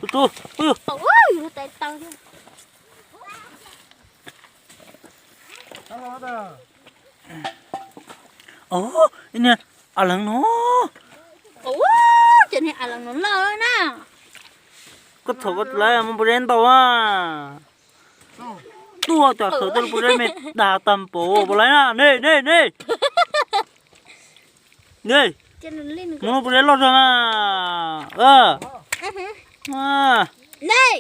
Tus, tus. Ua, yus tais taw thiab. Ov, ib niag a leev no. Ua, cov niag a leev no loj na. Koj txhom koj lawv mus pov zeb ntau a. Tuaj cov khawv tuaj pov zeb me dag tag npaum pov lawv na. Nej, nej, nej. Nej, mus pov zeb loj zog na. Nej.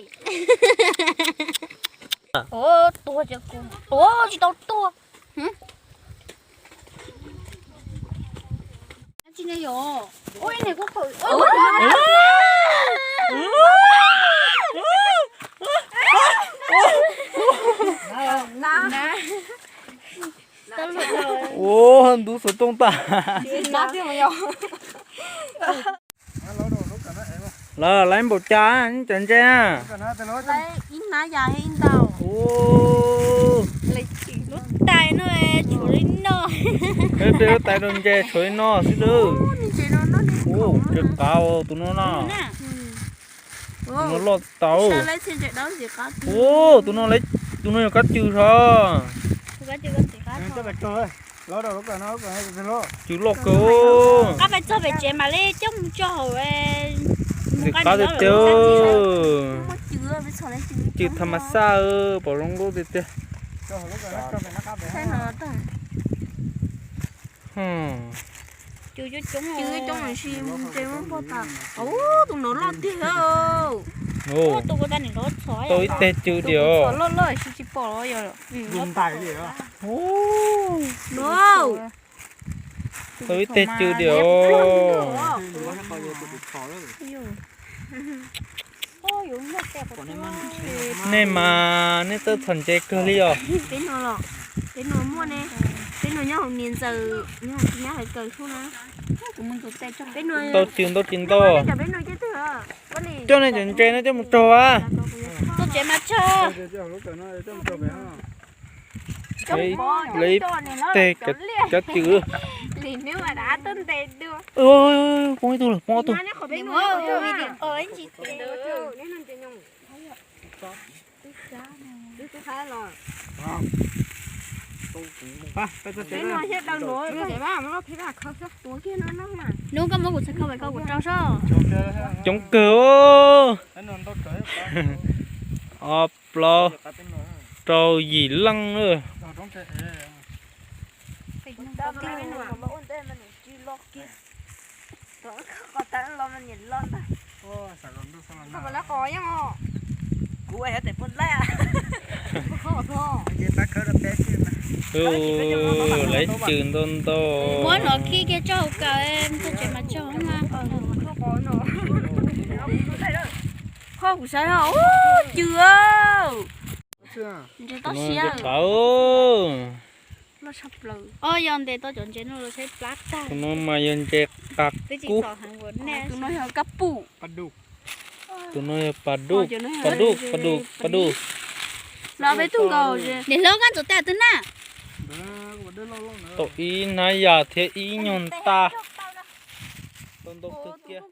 Ov, tuag ces kuv, ov, tsis tau tuag. Tsis ne yom. Ua, ib niag kuj qhov. Ua, ntub xov tooj tag. Lawv laiv npaum cas cov ntses na? Lub tais no tshuav li no. Peb lub tais rau ntses tshuav li no xwb lawm. Ua, ntses qav tus no na. Tus no loj tau. Ua, tus no, tus no yog kab cw sov. Cw loj kawg. Qab pais txog pem tsev mam li coj mus tso hauv. Ntxim qab tiag tiag. Cw tham mas xaj, pom zoo nkauj tiag tiag. Cw coob coob, tus no loj tiag. Tau ib teg cw diam. Loj loj tsis pom. Tau ib teg cw diam. Nej mas nej txawj txhom ntses kawg li os. Peb no los, peb no muaj ne, peb no nyob hauv niam ntxawm, nyob hauv tsis nyob hauv kawg xwb na. Tau cw ntau tsis ntau. Coj nej cov ntses no coj mus raug a. Tuaj tsev mas tsog. Lawv ib teg cov cw. Poob ib tug lawm, poob ob tug. Hnub koj muab kuv txhais ko pem ko kuv rau sob. Coob kawg. Ob plaub rau yim leej lawm. Lawv cw ntau ntau. Muab no khi kiag tso hauv kawm, tuaj tsev mas tsog mas. Ho kuv saib ho, cw. Ntses tau siab. Loj tshaj plaws. Os, yog ntes tau cov ntses no los saib plab tag. Tus no mas yog ntses qab kub. Tus no yog kab pum. Tus no yog pas duj, pas duj, pas duj, pas duj. Los peb tug nkaus. Niam hlob, koj ntxuav tas twg na? Tau ib hnab yas thiab ib nyuag ntaj. Tau ntau kawg kiag.